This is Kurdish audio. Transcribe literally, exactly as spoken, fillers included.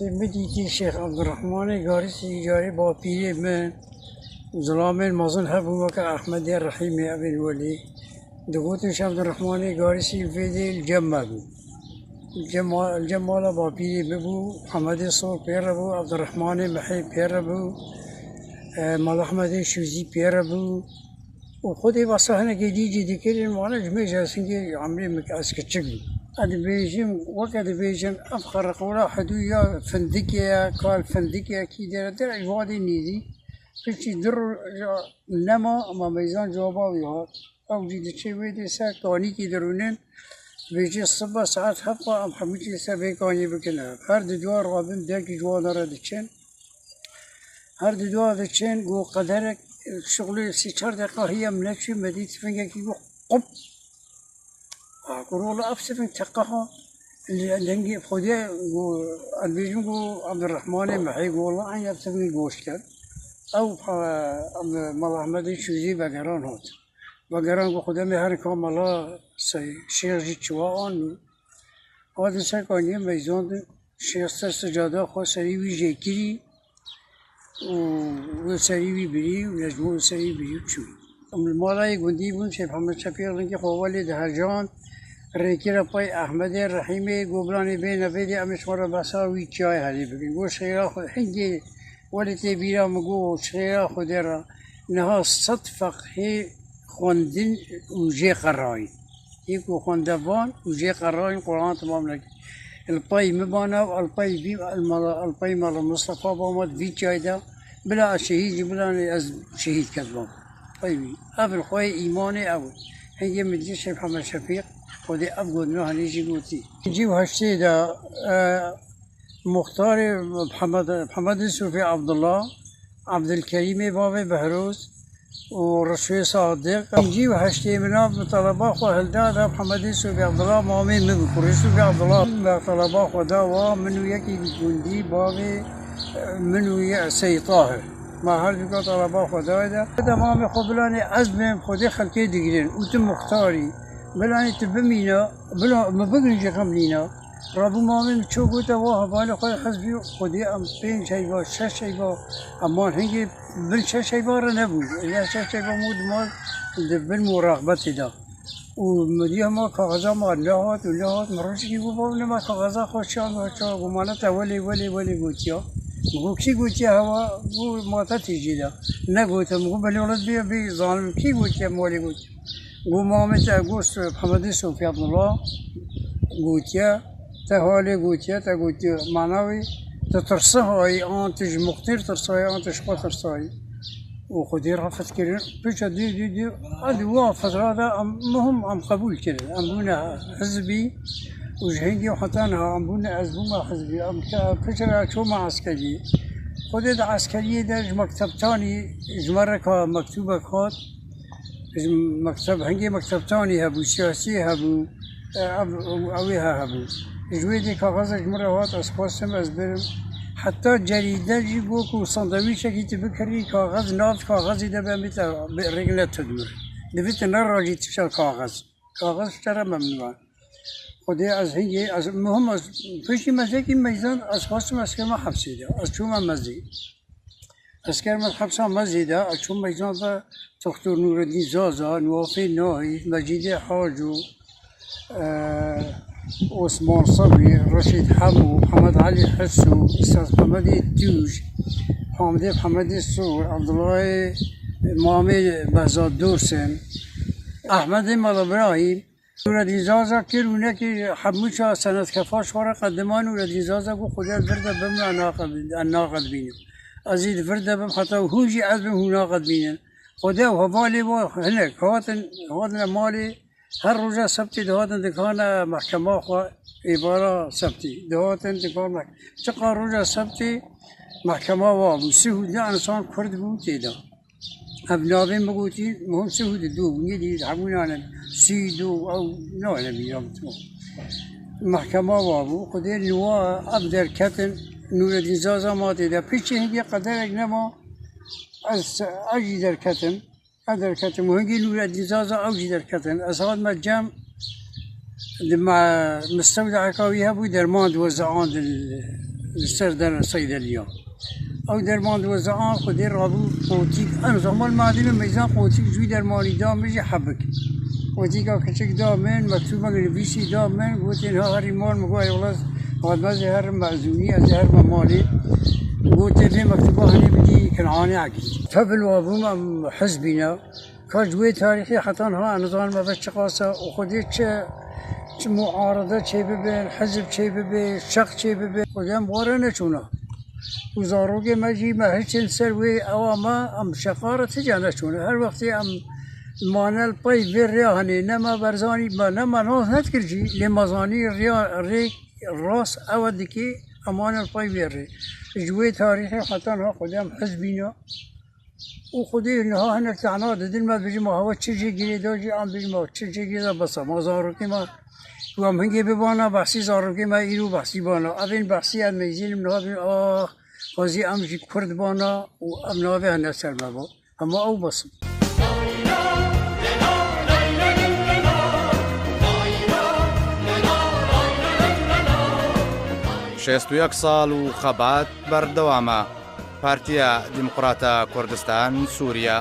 Min dîtî Şêx Ebdurrehmanê Garisî, carê bapîrê min, zilamên mezin hebûn weke Ehmedê Rehîmê, evên welî. Digotin Şêx Ebdurrehmanê Garisî li vê dê li cem me bû. Li cem ma-, li cem mala bapîrê min bû, Hemedê Sor pê re bû, Ebdurrehmanê Mehê pê re bû, e, Mala Ehmedê Şûzî pê re bû. Û xwedê wesa hinekê dî cî dikirin, wana ji mêj ez hingê emrê min ez kiçik bûm. Ez dibêjim, weke dibêjin, ev qereqola hedû ya findikê ye, kal findikê ye, kî dere dere ji wadê nêzî. Piçî du roja nema, ema meyzan cewaba wî hat. Ew jî diçe wê dê ser kanîkî dirûnin, dibêje sibe saet heft em hemû jî ser vê kanî bikin. Her di dua rabin derkî ji wana re diçin. Her di dua diçin, got qederek, şixulê sî çar deqa hiya min neçû, me dît tifingekî got qup. A, got wela ev tifing teqe ha. Li dengê Xwedê got, ez bêjim got Ebdurrehmanê Mehê got wela eyn ev tifing goşt ket. Ew, e, Mala Ehmedê Şûzî vegeran hat. Vegeran got Xwedê me herin ka mala sey şêx jî çiwa an û Hatin ser kaniyê meyzandin, şêx ser sicada xwe serî wî jê kirî û wê serî wî birî û Necmû wê serî birî û çû. Em li mala yê gundî bûn, Şêx Hemed Şefîq lingê xwe welê dihejand, rêkira pey Ehmedê Rehîmê, got bilanê bêne vê dê em ê ji xwe re behsa wî çiyayê herê bikin. Got şêra xwe hingê welê tê bîra min, got şêra Xwedê re niha sed feqhê xwendin û jê qerayîn. Yê ku xwendevan û jê qerayîn Quran temam nekir. El pey min bana û el pey vî, el mala, el pey mala Mustafa ba ma di vî çiyayê de, bila ez şehîd jî, bila ez şehîd ket bam. Pey vî. Ev li xwe yê îmanê ew e. Hingê min dî Şêx Hemed Şefîq, Xwedê ev gotina henê jî gotî. Pêncî û heştê de, e, Muxtarê Hemed, Hemedê Sofî Abdullah, Abdulkerîmê bavê Behroz û Reşoyê Sadiq. Pêncî û heştê mina bi teleba xwe hilda da Hemedê Sofî Abdullah mamê min bû. Kurê Sofî Abdullah me teleba xwe da wa, min û yekî gundî bavê, e, min û ye-, Seyîd Tahir. Me her duka teleba xwe dayê de. De mamê xwe bilanê ez bêm, Xwedê xelkê digirin û tu muxtarî. Bilanê tu bimîne, bila, min bigrin jê xem nîne. Rabû mamê min ço gote wa hevalê xwe hizbî Xwedê em pênc heyva, şeş heyva, em wan hingê bin şeş heyva re nebû. Ya şeş heyva mû dima di bin muraxbetê de. Û min diya ma kaxeza ma nehat û nehat, min rojekî got bab nema kaxeza xwe çand û çand, got mane te welê, welê, welê gotiya. Min got kî gotiya hewa, got ma te têjê de. Negote, min got belê wele bê, bê zanim kî gotiya, min welê gotiya. Got mamê te, got Hemedê Sofî Abdullah gotiye, te halê gotiye, te gotiye. Mana wî, tu tirsa hayî, an tu ji muxtir tirsa hayî, an tu ji xwe tirsa hayî. Û Xwedê re fetkirin. Piça dî, dî, dî. Ed wa fetra de em, muhim em qebûl kirin. Em bûne hizbî û ji hingê heta niha em bûne, ez bûme hizbî. Em ke-, piça re çûme eskeriyê. Xwedê di eskeriyê de ji mektebtanî ji me re ka mektûbek hat. Ji mekteb, hingê mektebtanî hebû, siyasî hebû, e, ev, ew ê he hebû. Ji wê dê kaxezek ji min re hat, ez xwestim ez birim. Heta cerîde jî got ku sandewîçekî tu bikirî, kaxez nav kaxezî de be, min te rêk ne tu dimir. Divê tu nerajî tu ser kaxez. Kaxez ji te re memnûn e. Xwedê ez hingê, ez, muhim ez, piştî mezekî meyzan, ez xwestim ez kema hepsê de. Ez çûme mezê. Ez kerme hepsa mezê de, ez çûm meydan de Doktor Nûreddîn Zaza, Nûafê Nahî, Mecîdê Haco, e, Osman Sabî, Reşîd Hemo, Hemed Elî Hiso, Îstaz Hemedê Tûj, Hamidê Hemedê Sor, Abdullahê Mamê Behzad Dursin, Ehmedê Mala Birahîm, Nûreddîn Zaza kir û nekir hemû ça senetkefa ji xwe re qedima Nûreddîn Zaza got, Xwedê ez vir de bim, ez naqed-, ez naqedbînim. Ez ê di vir de bim, heta hûn jî ez bim, hûn naqedbînin. Xwedê û hevalê we hinek hatin, hatine malê, her roja sebtê dihatin dikane mehkema xwe, êvara sebtê dihatin dikan meh-, çiqa roja sebtê mehkema wa bû, sih û du însan kurd bû tê de. Ev navê min gotî, muhim sih û du bû, nî dî hemû nane, sî du, ew nane bîra min tu. Mehkema wa bû, Xwedê li wa ev derketin, Nûreddîn Zaza ma tê de. Piştî hingê qederek nema, ez, ez jî derketim. Ez derketim û hingê Nûreddîn Zaza ew jî derketin. Ez hatime cem, di me, mistewdeyeka wî hebû, derman diweze an di li ser der seydeliya. Ew derman diweze an xwedê rabû qotîk. Em zaman madî min meyzan qotîk ji wî dermanî da min jî hebik. Qotîka kiçik da min, mektûbek nivîsî da min, gotin ha herî mal min, got ey wele ez hatime ez ê herim mezûnî, ez ê herime malê. Gotin vê mektûba henê bidî Kenanê Egîd. Tevil wa bûm em hizbî ne. Ka ji wê tarîxê heta niha nizanim eve çiqas e û xwedê çi, çi muarede çêbibin, hizb çêbibe, şex çêbibe, xwedê em were neçûna. Û zarokê me jî me hiçin ser wê ewa me, em şexa re ti ca neçûne. Her wextê em mane li pey vê rêya henê, ne me berzanî, me ne me nas nedikir jî, lê me zanî rêya, rê rast ewe dikê, em mane li pey vê rê. Ji wê tarîxê heta niha xwedê em hizbî ne. Û xwedê niha hinek tehna didin me, bijî ma hewa çi jê girê da jî, em bijî ma çi jê girê da bes e. Ma zarokê me, ku em hingê bibana, behsî zarokê me îro behsî bana. Evên behsî em meyzînim niha bin, ah, xwezî em jî Kurd bana û em navê hene ser me ba. Hema ew bes in. Şêst û yek sal û xebat berdewam e. Partiya Demokrata Kurdistan Sûriye